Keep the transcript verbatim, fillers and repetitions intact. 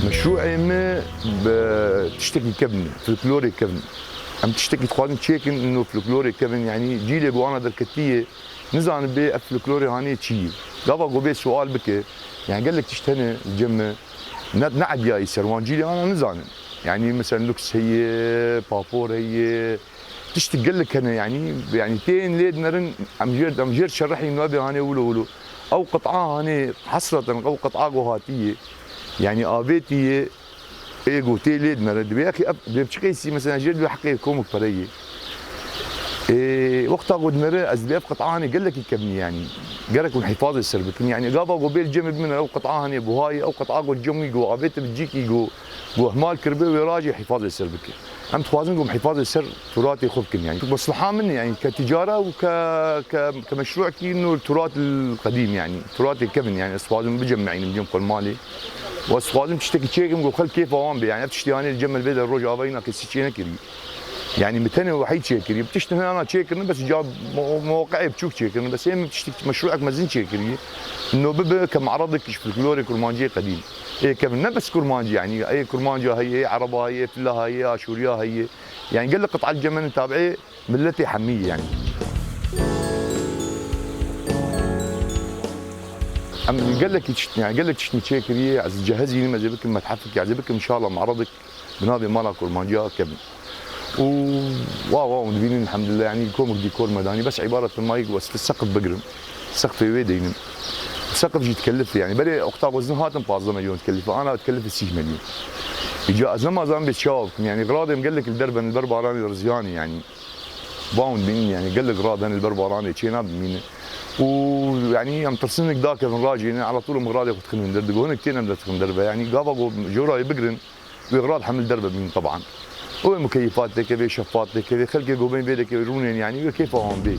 Meşrûê me bi tiştekî kevn e, folklorê kevn. Em tiştekî dixwazin çêkin, ino folklorê kevn, yanî cîlê ku ana derketiye, nizanin bê ev folklorê hanê çi ye. Gava ku bê sual bike, yani gelek tişt hene li cem me, ne, ne ediyayî ser wan cîlê ana nizanin. Yani mesela luks heye, papor heye, tiştik gelek hene yani, yani tên lê dinerin, em jêr, em jêr şerihî nabê hanê wilo wilo. Ew qit'a hanê hesreten, ew qit'a ku hatiye, yani avêtiye, ê ku tê lê dinere, dibê yekî ev, dibê biçiqê sî, mesela jêr dibê heqê komik pere ye. Ê, wexta ku dinere, ez dibê ev qit'a hanê gelekî kevnî yani. Gerek hûn hîfazê ser bikin. Yani gava ku bê li cem bimîne, ew qit'a hanê buhayê, ew qit'a ku cem wî ku avêti bi cîkî ku, ku ihmal kiribe, wê rajê hîfazê ser bike. Em dixwazin ku em hîfazê ser turatê xwe bikin yani. Meslaha min yani ke ticara û ke, ke, ke meşrûekî nû turat qedîm yani. Turatê kevin yani. Ez dixwazim bicemmeînim cem xwe li malê. Û ez dixwazim tiştekî çêkim ku xelk kêfa wan bê yani. Ev tiştê hanê li cem me li vê de rojavayîna kesî çê nekiriye. Yani min tenê wehî çêkiriye. Bi tiştin hene ana çêkirin, bes ca mo-, mewqeê biçûk çêkirin. Bes ê min tiştek meşrûek mezin çêkiriye. No bibe ke me'redek ji folklorê kurmanciyê qedîm. Ê kevin ne bes kurmancî, yani ê kurmanca heye, ê ereba heye, ê filla heye, ê aşûriya heye. Yani gelek qit'a li cem me ne tabi'ê milletê hemî yani. Em gelekî tişt, yani gelek tiştî çêkiriye, ez cehezînim, ez ê bikim methefik, ez ê bikim inşallah me'redek bi navê mala kurmanciya kevin. Û wa wa hûn dibînin elhamdulillah, yani komik dîkor me danî, bes îbaret min mayî ku ez seqif bigrim. Seqfê wê deynim. Seqif jî dikelif yani. Berê wexta ku ez hatim pazdeh milyon dikelif, ana dikelif sîh milyon. Îca ez nema zan bê çawa bikim yani, xiradê min gelek li derve ne, li ber baranê riziyanê yani. Wa hûn dibînin yani gelek xirad hene li ber baranê çê nabimîne. Û yani em tirsinik dakevin racê ne, ala tûl em xiradê xwe dixin derve, digohinek têne em dixin derve. Yani gava ku jewrayê bigrin, wê xirad hemil derve bimîn teban. Û wê mukeyifat têkevê, şefat têkevê, xelkê ku bên vê dekevê rûnên yani, wê kêfa wan bê.